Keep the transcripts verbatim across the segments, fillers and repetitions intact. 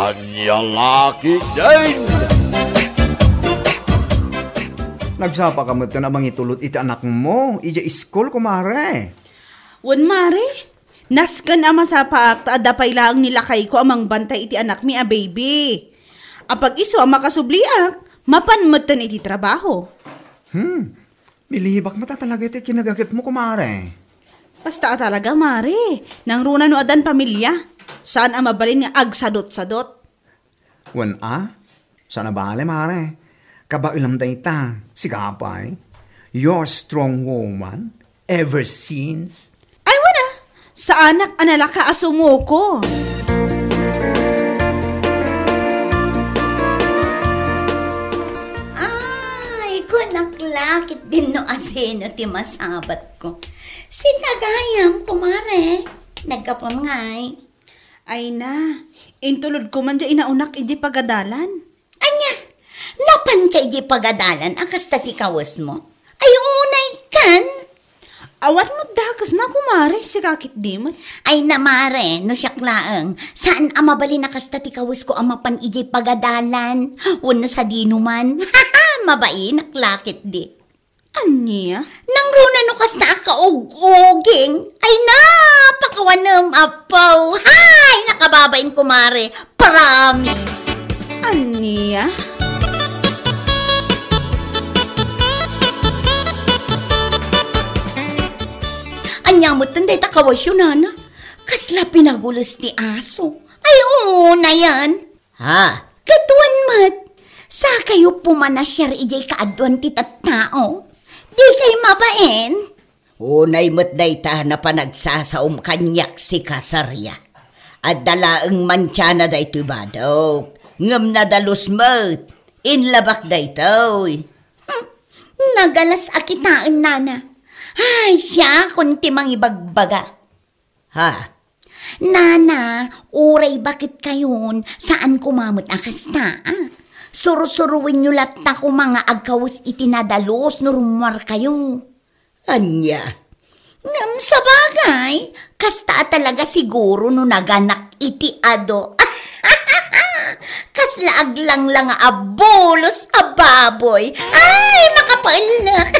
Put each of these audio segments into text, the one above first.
Ania la ketdin? Nagsapaka metten a mangitulod iti anakmo idiay iskul, kumare. Wen, mare, nasken a masapaak ta adda pay laeng ni lakayko a mangbantay iti anakmi a baby. Apag-isu a makasubliak, mapan metten iti trabaho. Hmm, milibak met a talaga iti kinagadalmo, kumare. Basta a talaga, mare. Nangruna no addan pamilia, saan a mabalin nga agsadot-sadot. Wen a, saan a bale, mare. Kabaelam dayta, sika pay. You're a strong woman, ever since. Ay, wen a, saanak a nalaka a sumuko. Ay, kunak la ketdin no asino ti masabatko. Sika gayam, kumare. Naggapuam ngay. Ay na, intulodko man diay inaunak idiay pagadalan. Ania, napanka idiay pagadalan a kasta ti kawesmo? Ay, unay kan. Awan met dakesna, kumare, sika ketdi met. Ay na, mare, no siak laeng, saan a mabalin a kasta ti kawesko a mapan idiay pagadalan, wenno sadino man. Mabainak la ketdi. Ania? Nangruna no kasta a kaug-uging. Ay na, pakawanem, apo. Hay, nakababain, kumare. Promise. Ania? Ania metten dayta kawesyo, nana? Kasla pinagules ti aso. Ay, unayen. Ha? Ket wen met, sakayo pumanasiar idiay kaaduan ti tattao. Dikay mabain? Unay met dayta a panagsasaom kaniak, sika Saria. Adda laeng mantiana daytoy badok, ngem nadalus met. Inlabak daytoy. Hmm, nagalas a kitaen, nana. Ay, siakon ti mangibagbaga. Ha? Nana, uray baketkayon, saan koma met a kasta, a. Sursuruenyo latta koma nga agkawes iti nadalus no rummuarkayo. Ania? Ngem sabagay, kasta a talaga siguro no naganak iti adu. Kasla aglanglang a bulos a baboy. Ay, makapaellek.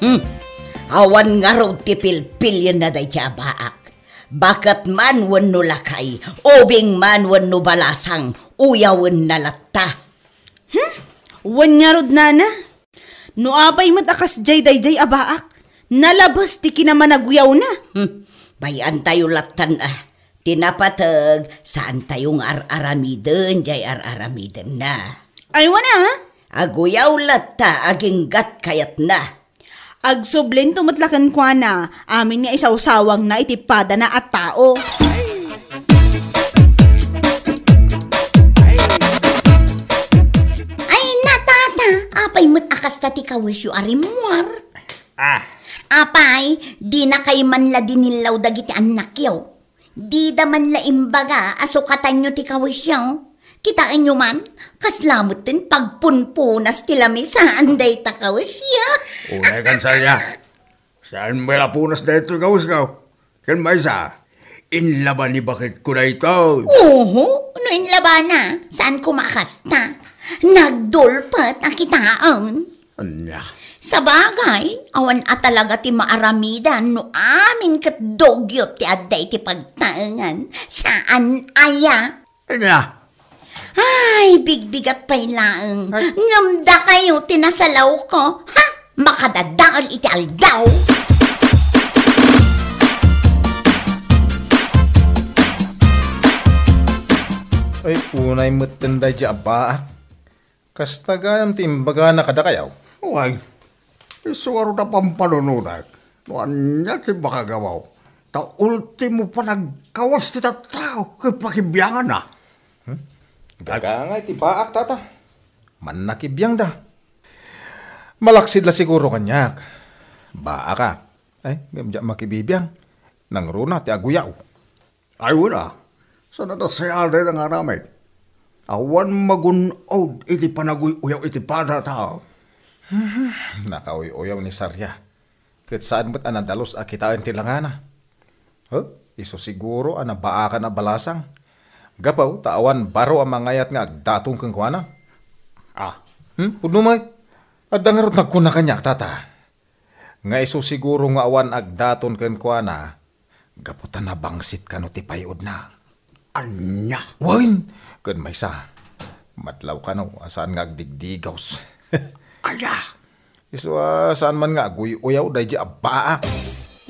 Hmm. Awan ngarud ti pilpilienna dayta a baak. Baket man wenno lakay, ubing man wenno balasang, uyawenna latta. Hmm? Wen ngarud, nana? No apay met a kasdiay daydiay a baak, nalabes ti kinamanaguyawna. Hmm, bay-antayo lattan a. Ti napateg, saantayo nga ar-aramiden diay ar-aramidenna. Ay, wen a? Aguyaw latta aginggat kayatna. Agsublinto met la kenkuana, amin nga isawsawangna iti padana a tao. Ay, na, tata, apay met a kasta ti kawesyo a rimmuar? Ah. Apay, dinakay man la dinillaw dagiti annakyo. Dida man la imbaga a sukatanyo ti kawesyo. Kitaenyo man, kasla metten pagpunpunas ti lamisaan dayta kawesyo. Unay kan, Saria. Saan met a punas daytoy kawesko? Ken maysa, inlaban ni baketko daytoy. Oho, no inlabana, saan koma a kasta? Nagdulpet a kitaen. Ania? Sabagay, awan a talaga ti maaramidan no amin ket dugyot ti adda iti pagtaengan. Saan aya? Ania? Ay, bigbigat pay laeng. Ay. Ngem dakayo ti nasalawko. Ha? Makadadael iti aldaw. Ay, unay metten daydiay a baak. Kasta gayam ti imbagana kadakayo? Wen, isu ngarud a pampanunotek no ania ti makagawaw, ta ultimo panagkawes ti tattao ket pakibianganna. Hmm? Gagangay ti baak, tata. Mannakibiangda. Malaksid la siguro kaniak. Baaka. Ay, ngem diak makibibiang. Nangruna ti aguyaw. Ay, wen a, saan a nasayaat dayta nga aramid. Awan magun-od iti panaguy-uyaw iti pada a tao. Hmm, nakauy-uyaw ni Saria. Ket saan met a nadalus a kitaen ti langana. Huh? Isu siguro a nabaakan a balasang. Gapu ta awan baro a mangayat nga agdaton kenkuana. Ah, hmm? Pudno met. Adda ngarud nagkuna kaniak, tata, nga isu siguro nga awan agdaton kenkuana gapu ta nabangsit kano ti pay-odna. Ania? Wen, ken maysa, madlaw kano a saan nga agdigdigaws. Aya? Isu a saan man nga aguy-uyaw daydi a baak.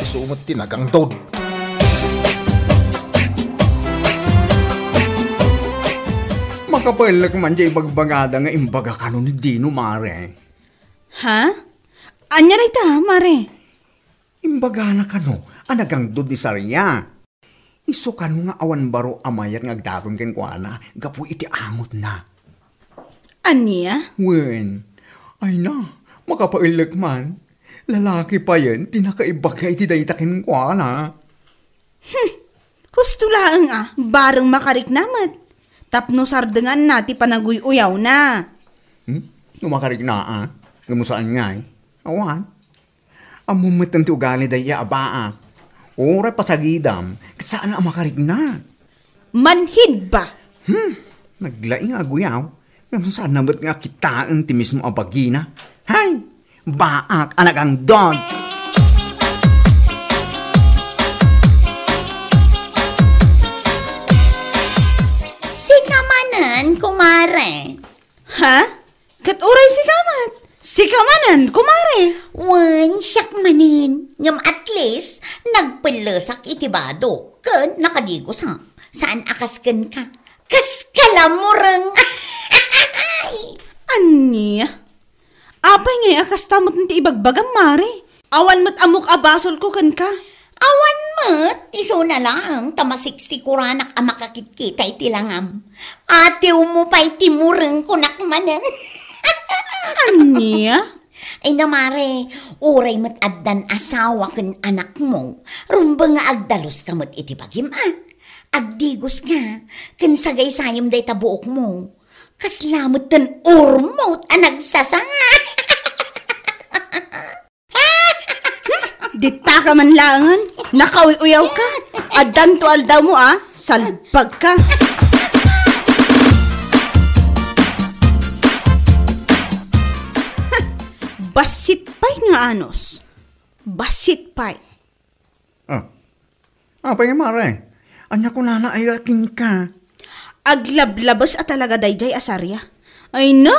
Isu met ti nagangdod. Makapaellek man diay ibagbagada nga imbaga kano ni Dino, mare. Ha? Ania dayta, mare? Imbagana kano a nagangdod ni Saria. Isu kano nga awan baro a mayat nga agdaton kenkuana gapu iti angotna. Ania? Wen, ay na, makapaellek man. Lalaki payen ti nakaibaga iti dayta kenkuana. Hmm, husto laeng a, bareng makarikna met. Tapno sardenganna ti panaguy-uyawna. Hmm? No makarikna a, ngem no saan ngay? Awan. Ammom met ti ugali dayta a baak. Uray pasagidam, ket saan a makarikna. Manhid ba? Hmm, naglaing a aguyaw. Ngem saan na met nga kitaen ti mismo a bagina. Hay! Baak a nagangdod! Sika manen, kumare. Ha? Ket uray sika met? Sika manen, kumare? Wen, siak manen. Ngem at least, nagpellesak iti bado, ken nakadigosak. Saan a kas kenka. Kas kalamureng. Ania? Apay ngay a kasta met ti ibagbagam, mare? Awan met ammok a basolko kenka. Awan met, isuna laeng ta masiksikuranak a makakitkita iti langam. Atiwmo pay ti mureng, kunak manen. Ania? Ay na, mare, uray met addan asawa ken anakmo, rumbeng nga agdaluska met iti bagim, a. Agdigoska, ken sagaysayem dayta buokmo. Kasla met ten urmot a nagsasanga. Ditaka man laengen, nakauy-uyawka. Addanto aldawmo a, salbagka. Bassit pay nga anus. Bassit pay. Ah. Apay, mare? Ania kunana aya kenka? Aglablabes a talaga daydiay a Saria. Ay na!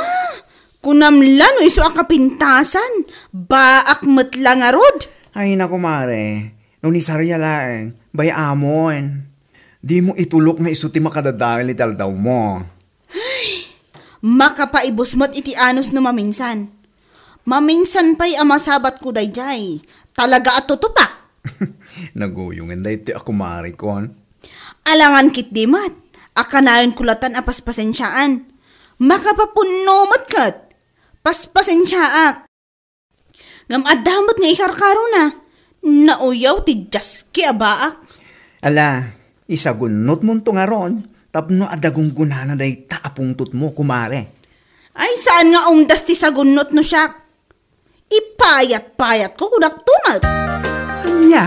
Kunam la no isu a kapintasan, baak met la ngarud. Ay, naku, mare. No ni Saria laeng, bay-amon. Dimo itulok nga isu ti makadadael iti aldawmo. Makapaibus met iti anus no maminsan. Maminsan pay a masabatko daydiay. Talaga a tutupak. Naguyongen daytoy a kumarikon. Alangan ketdi met a kanayon ko latan a paspasensiaan. Makapapunno met ket. Paspasensiaak. Ngem adda met nga ikarkarona. Nauyaw ti diaski a baak. Ala, isagunnotmonto ngarud tapno adda gunggonana dayta a pungtotmo, kumare. Ay, saan nga umdas ti sagunnot no siak? Ipayat-payatko, kunak tumet. Ania?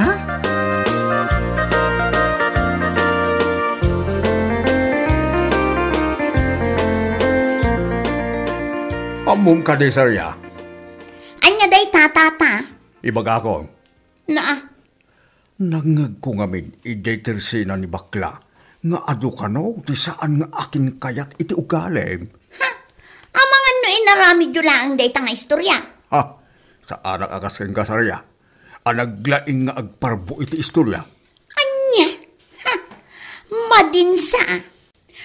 Ammom kadi, Saria? Ania dayta, tata? Ibagakon. Naa. Nangngegko ngamin idiay tersena ni bakla nga adu kano ti saan nga akinkayat iti ugalim. Ha? Amangan no inaramidyo laeng dayta nga istorya? Ha? Saanak a kas kenka, Saria, a naglaing nga agparbo iti istorya. Ania? Ha? Madinsa, a.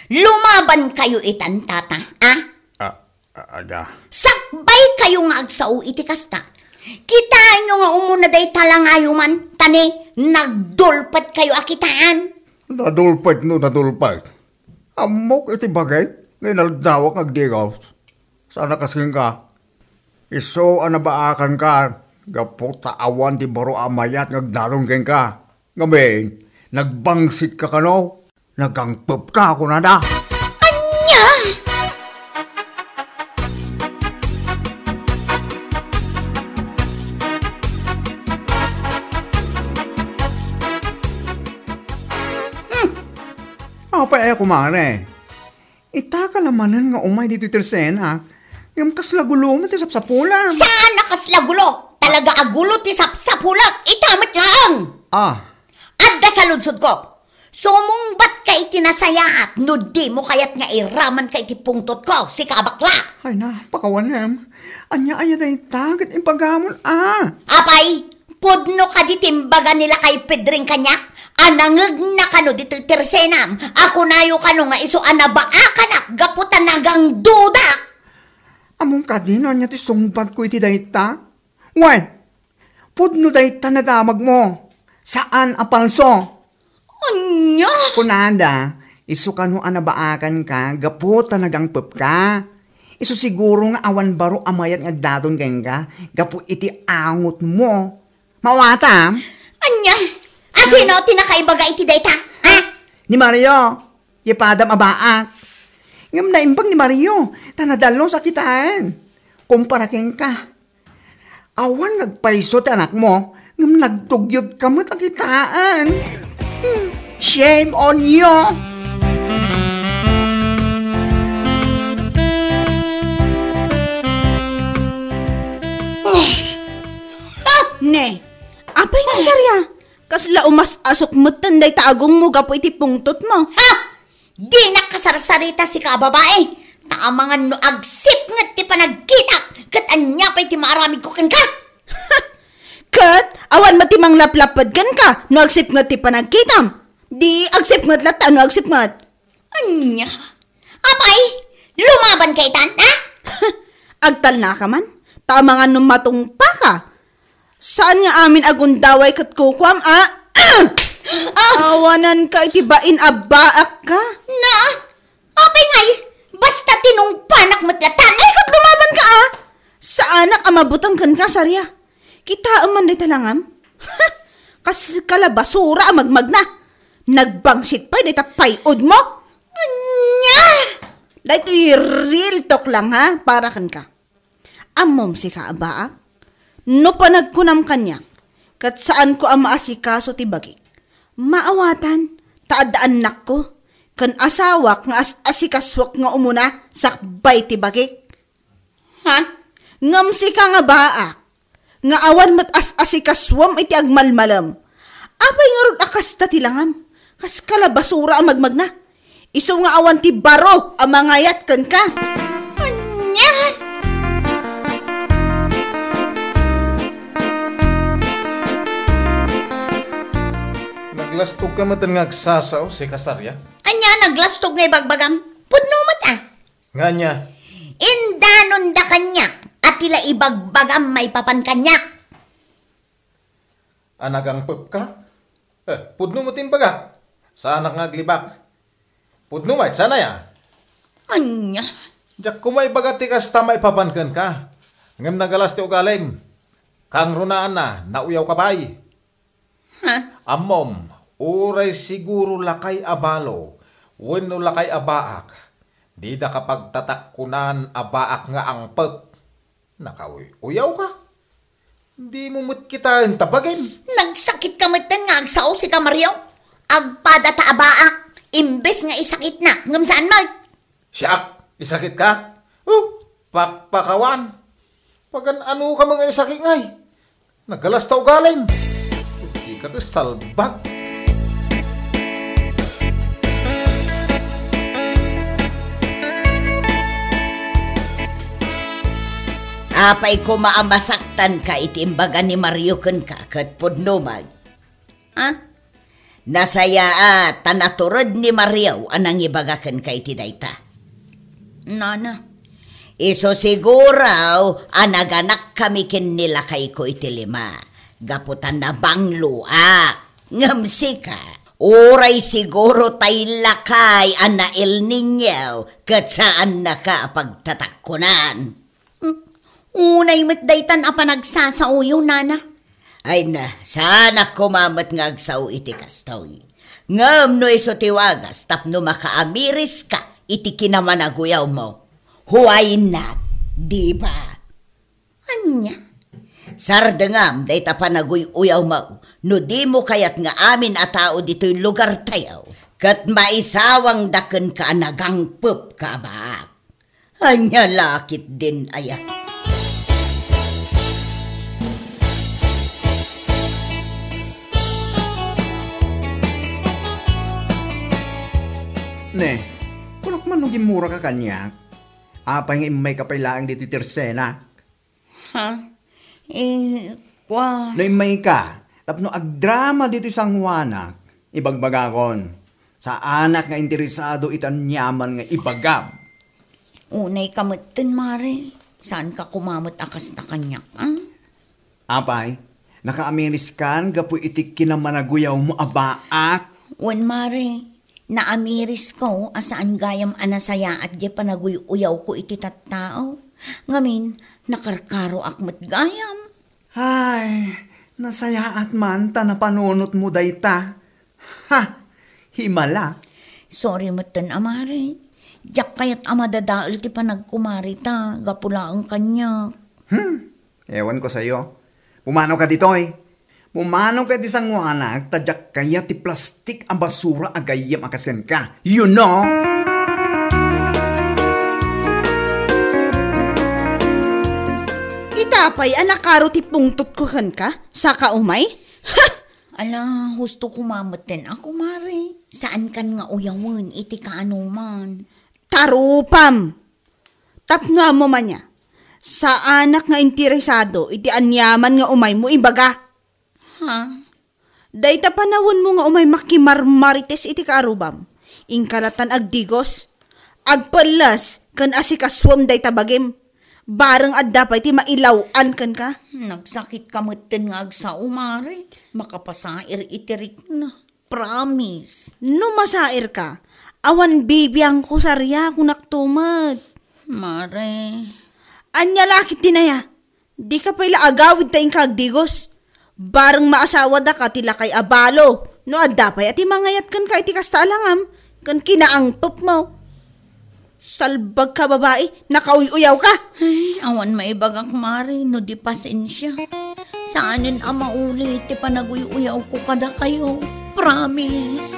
Lumabankayo itan, tata, a? A-, a-, ada. Sakbaykayo nga agsao iti kasta. Kitaenyo nga umuna dayta langayo man, ta ni, nagdulpetkayo a kitaan. Nadulpet no nadulpet. Ammok iti bagik nga inaldawak nga agdigaws. Saan a kas kenka. Isu a nabaakanka, gapu ta awan ti baro a mayat nga agdaton kenka. Ngamin, nagbangsitka kano? Nagangpepka, kunada. Ania? Apay aya, kumare? Itaka la manen nga umay ditoy tersenak, ngem kasla gulo met ti sapsapulak. Saan a kasla gulo? Talaga a gulo ti sapsapulak. Ita met laeng. Ah. Adda saludsodko. Sumungbatka iti nasayaat no dimo kayat nga iramanka iti pungtotko, sika a bakla. Ay na, pakawanem. Ania aya dayta ket ibagamon a? Apay, pudno kadi ti imbaga ni lakay Pedring kaniak a nangegna kano ditoy tersenam a kunayo kano nga isu a nabaakanak gapu ta nagangdudak? Ammom kadi no ania ti sungbatko iti dayta? Wen, pudno dayta nadamagmo. Saan a palso. Ania? Kunada, isu kano a nabaakanka gapu ta nagangpepka. Isu siguro nga awan baro a mayat nga agdaton kenka gapu iti angotmo. Maawatam? Ania? Asino ti nakaibaga iti dayta? Ha? Ni Mario, ti padam a baak. Ngem naimbag ni Mario, ta nadalus a kitaen. Kumpara kenka. Awan nga agpayso ti anakmo, ngem nagtugyodka met a kitaen. Hmm, shame on you! Ah! Ah! Ne, apay nga, Saria? Kasla umas-asok metten dayta agongmo gapu iti pungtotmo. Ha? Dinak kasarsarita, sika a babai. Ta amangan no agsipnget ti panagkitak, ket ania pay ti maaramidko kenka? Ket awan met ti manglaplapped kenka no agsipnget ti panagkitam. Di agsipnget latta no agsipnget. Ania? Apay, lumabanka itan, ha? Agtalnaka man, ta amangan no matungpaka. Saan nga amin a gundaway ket kukuam a, ah! Ah! Awananka iti bain a baakka. Na? Apay ngay, basta tinungpanak met latta. Ay, ket lumabanka, ah! Saanak a mabuteng kenka, Saria. Kitaem man dayta langam? Kaskala basura a magmagna. Nagbangsit pay dayta pay-odmo. Ania? Daytoy real talk lang, ha, para kenka. Ammom, sika a baak, no panagkunam kaniak, ket saanko a maasikaso ti bagik. Maawatan, ta adda annakko, ken asawak nga as-asikasuak nga umuna sakbay ti bagik. Ha? Ngem sika nga baak, nga awan met as-asikasuam iti agmalmalem. Apay ngarud a kasta ti langam? Kaskala basura a magmagna. Isu nga awan ti baro a mangayat kenka. Ania? Naglastogka metten nga agsasao, sika Saria? Ania naglastog nga ibagbagam? Pudno met, ah. Nga ania? Indanonda kaniak a ti la ibagbagam maipapan kaniak. A nagangpepka? Eh, pudno met ti imbagak. Saanak nga aglibak. Pudno met, saan aya? Ania? Diak koma ibaga ti kasta maipapan kenka. Ngem nagalas ti ugalim. Kangrunaan a, nauyawka pay. Ha? Ammom, uray siguro lakay a balo wenno lakay a baak, dida ka pagtatakkunan a baak nga angpep. Nakauy-uyawka. Dimo met kitaen ta bagim. Nagsakitka metten nga agsao, sika Mario. Agpadata a baak, imbes nga isakitnak, ngem saan met. Siak, isakitka? Oh, pakpakawan. Pagan-anoka met nga isakit ngay? Nagalas ta ugalim. Dika ket salbag. Apay koma a masaktanka iti imbaga ni Mario kenka ket pudno met. Ha? Nasayaat ta natured ni Mario a nangibaga kenka iti dayta. Nana, isu siguro a naganakkami ken ni lakayko iti lima, gapu ta nabangloak. Ngem sika, uray siguro tay lakay a na-El Niño ket saannaka a pagtatakkunan. Hmm, unay met daytan a panagsasaoyo, nana. Ay na, saanak koma met nga agsao iti kastoy. Ngem no isu ti wagas tapno makaamiriska iti kinamanaguyawmo, why not? Di ba? Ania? Sardengam dayta panaguy-uyawmo no dimo kayat nga amin a tao ditoy lugartayo ket maisawangda kenka a nagangpep ka abaak. Ania la ketdin aya? Ne, kunak man no gimmura ka kaniak. Apay nga immayka pay laeng ditoy tersenak? Ha? Eh, kua- No immayka, tapno agdrama ditoy sangoanak, ibagbagakon, saanak nga interesado iti aniaman nga ibagam. Unayka metten, Mare. Saanka koma met a kasta kaniak, a? Apay, nakaamiriskan gapu iti kinamanaguyawmo a baak? Wen, Mare. Naamirisko a saan gayam a nasayaat diay panaguy-uyawko iti tattao. Ngamin, nakarkaroak met gayam. Ay, nasayaat man ta napanunotmo dayta. Ha! Himala. Sorry metten a, Mare. Diak kayat a madadael ti panagkumarita, gapu laeng kaniak. Hmm, ewan ko sayo. Pumano ka ditoy? Pumano ka iti sangoanak, ta diak kayat ti plastik a basura a gayyem a kas kenka. You know? Ita pay a nakaro ti pungtotko kenka, saka umay? Ha! Ala, husto koma metten a, kumare. Saankan nga uyawen iti kaanoman. Tarupam! Tapno ammom ania, saanak nga interesado iti aniaman nga umaymo ibaga. Ha? Dayta panawenmo nga umay makimarmarites iti kaarrubam, inka lattan agdigos, agpelles, ken asikasuem dayta bagim. Bareng adda pay ti mailaw-an kenka. Nagsakitka metten nga agsao, Mare. Makapasair iti rikna. Promise. No masairka, awan bibiangko saria, kunakto met. Mare. Ania la ketdin aya? Dika pay la agawid ta inka agdigos. Bareng maasawadaka ti lakay a balo. No adda pay a ti mangayat kenka iti kasta a langam, ken kinaangpepmo. Salbagka, babai, nakauy-uyawka. Ay, awan maibagak, Mare, no di pasensia. Saanen a maulit ti panaguy-uyawko kadakayo. Promise.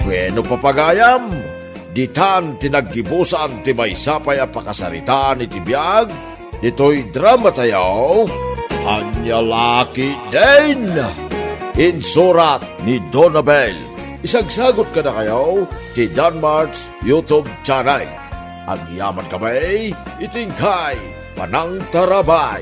Bueno, papagayam, ditan ti naggibusan ti maysa pay a pakasaritaan iti biag ditoy dramatayo, Ania la ketdin? Insurat ni Donabel. Isagsagot kadakayo ti Danmart's YouTube channel. Agyaman kami iti inkay panangtarabay.